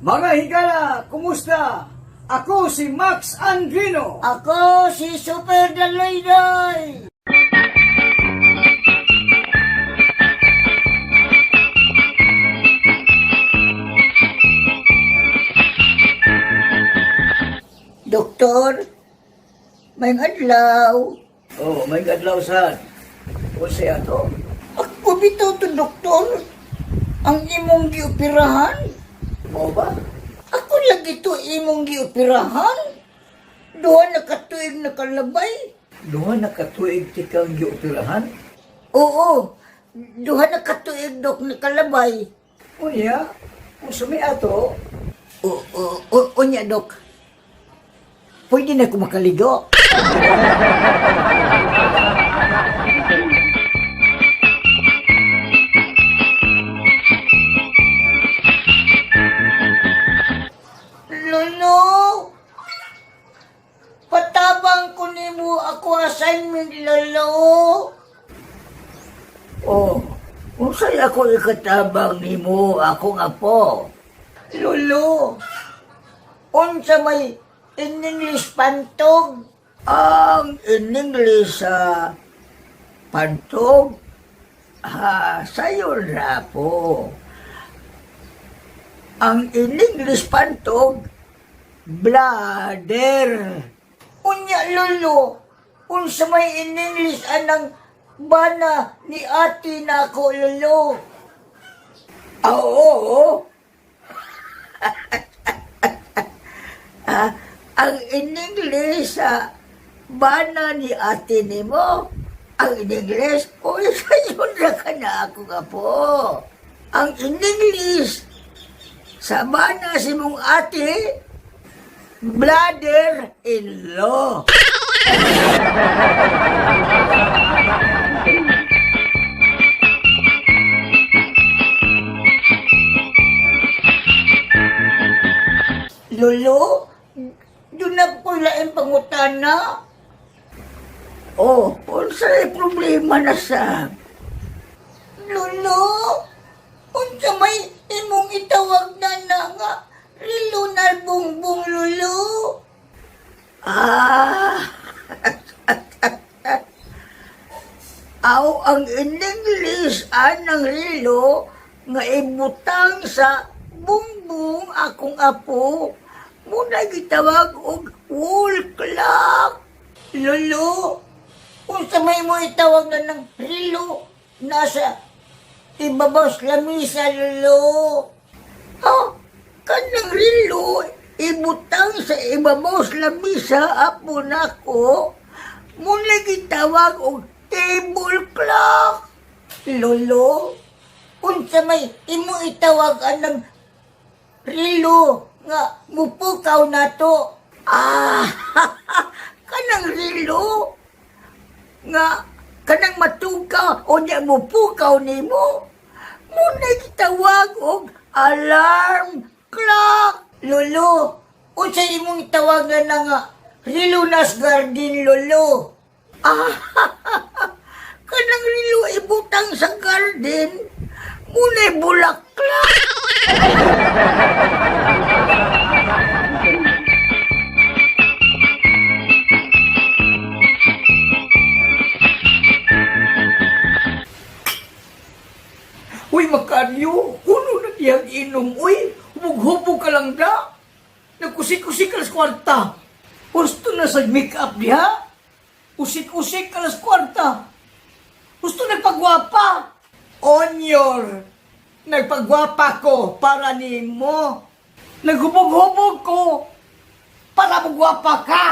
Mga higala, kumusta? Ako si Max Andrino. Ako si Super Daloydoy! Doktor, may adlaw. Oh, may adlaw sad. Unsay ato? Ako bitaw to, doktor. Ang imong gioperahan. Mao ba? Ako lagi to imong gioperahan. Duha na katuig nakalabay. Duha na katuig ti kang gioperahan? Oo, duha na katuig, dok, nakalabay. Unya, unsa may ato? Oo, oo, unya, dok. Pwede na ko makaligo. Lolo, patabang ko nimo ako assignment, Lolo. Oh, unsay ako ikatabang nimo akong apo? Lolo, unsa may in English pantog? Ang in English sa pantog, ha, sayo na po. Ang in English pantog, bladder. Unya, Lolo, unsa may in English anang bana ni ate na ako, Lolo? Ah, oo. Ah, ang in English sa bana ni ate nimo, ang in English, uy, sayo na ka na ako ka po. Ang in English, sa bana si mong ate, brother-in-law. Lolo, doon na ko laing pangutana. Oh, unsay problema na sa? Lolo, unsa may imong itawag na na nga rilo na bungbong, Lolo? Ah, aw ang in English anang rilo nga ibutang sa bungbong akong apo muna gitawag og wool clock. Lolo, unsa may mo itawag na ng rilo nasa ibabaw sa lamisa, Lolo? Ha? Kanang rilo ibutang sa ibabaw sa lamisa apo nako muna gitawag og table clock. Lolo, unsa may imo itawag anang rilo nga mupukaw nato? Ah, kanang rilo nga kanang matuka o niya mo pukaw nimo. Muna gitawag og alarm clock. Lolo, unsa imong itawag na nga rilo nas garden, Lolo? Ah, kanang rilo ibutang sa garden. Muna bulaklak. Uy, Makaryo, kuno na diyang inom, uy. Hubog-hubog ka lang da. Nagkusik-kusik alas kwarta. Gusto na sa make-up diha. Usik-usik alas kwarta. Gusto nagpagwapa. Onyor, nagpagwapa ko para nimo. Naghubog-hubog ko para magwapa ka.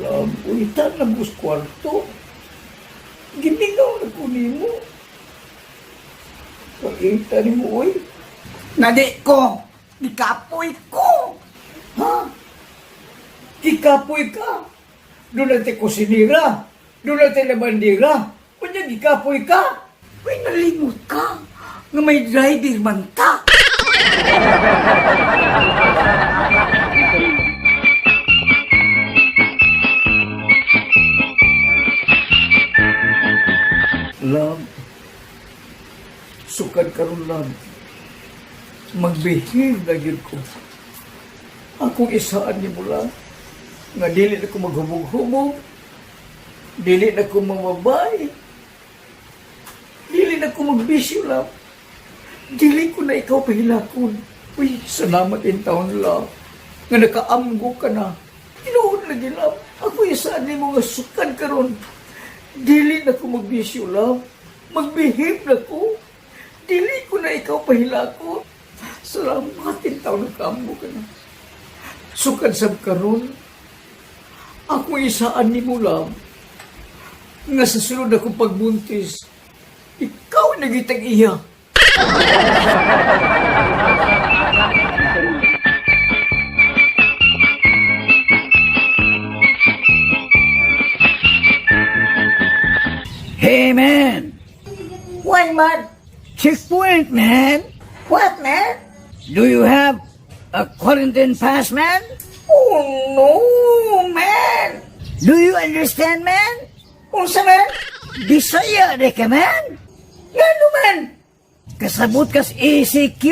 Love, uy, tanang kwarto. Gimingaw na ko nimo. Pakita nimo, uy. Nadi ko. Gikapoy ko. Ha? Gikapoy ka. Doon natin kusinira. Doon natin labandira. Kunya, gikapoy ka. Uy, nalimot ka. Nga may driver man ta. Love, sukad karon, love, magbehave na gyud ko. Akong isaan nimo, love, nga dili na ko maghubog-hubog, dili na ko mamabay, dili na ko magbisyo, love. Dili ko na ikaw pahilakon. Uy, salamat intawon, love, nga nakaamgo ka na. Tinuod lagi, love. Ako isaan nimo nga sukad karon, dili na ko magbisyo, love. Magbehave na ko. Dili ko na ikaw pahilakon. Salamat intawon, nakaamgo ka na. Sukad sab karon, ako isaan nimo, love, nga sa sunod akong pagbuntis, ikaw na gitag iya. Hey man, Why, man? Checkpoint, man. What, man? Do you have a quarantine pass, man? Oh, no, man. Do you understand, man? Unsa, man? Bisaya de ka, man. Ngano, man? Kasabot kas ECQ?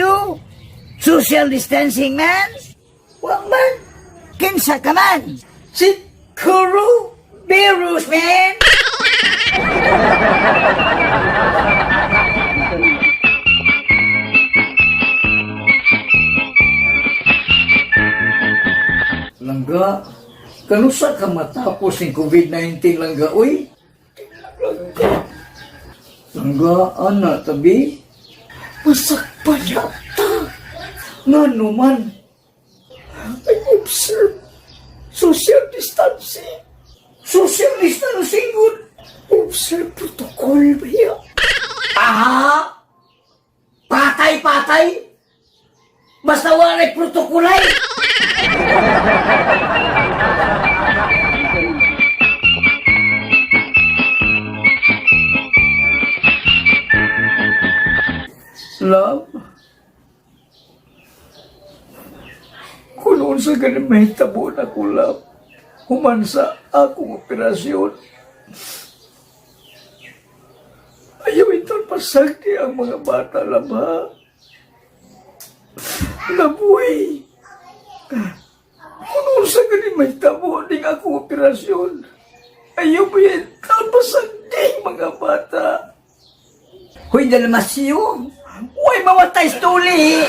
Social distancing, man? Wa, man. Kinsa ka man? Si Kuru Virus, man! Langga, kanusa ka matapos ng COVID-19, langga, uy? Langga. Langga, ana, tabi. Masakpan yata. Nga naman. I observe social distancing. Social distancing, good. Observe protocol ba yan? Aha! Patay, patay! Basta wala'y protokolay! Love, kung unsa gani mahitabo na ko, love, human sa akong operasyon, ayaw itong pasagdi ang mga bata, love, ha? Labuy! Kung unsa gani mahitabo ning akong operasyon, ayaw ba itong pasagdi ang mga bata? Hoy, Dalmasio! Uy, mamatay sa tuli!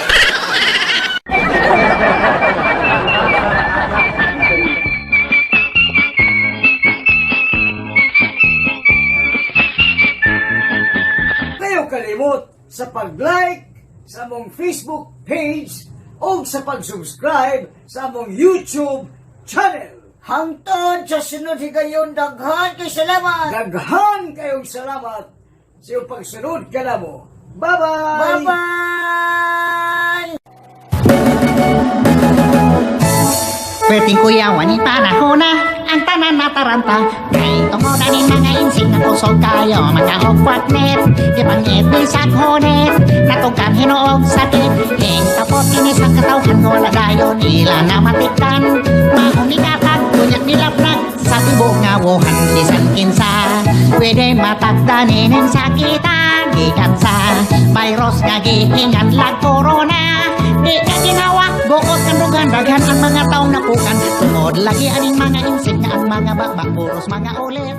Kayo kalimot sa pag-like sa among Facebook page o sa pag-subscribe sa among YouTube channel. Hangtod sa sunod higayon, daghan kay salamat. Daghan kayong salamat sa iyong pagsunod kanamo. Bye-bye! Bye-bye! Pwedeng kuyawan ni panahona ang tanan mataranta kay tungod ani mga insik na kusog kayo makaugwat net gipangit sa honet natugkan hinuog sakit ing tapot ini sa katawhan nga wala dayon ila na matikdan mahumigatag kunyak nilapnag sa tibuok nga Wuhan bisan kinsa pwede matakdan ining sakitan gikan sa virus nga gihingan lag corona. Di ka ginawa, buot ang dugan, daghan ang mga taong napukan. Tungod lagi aning mga insik nga ang mga baba, puros mga ulit.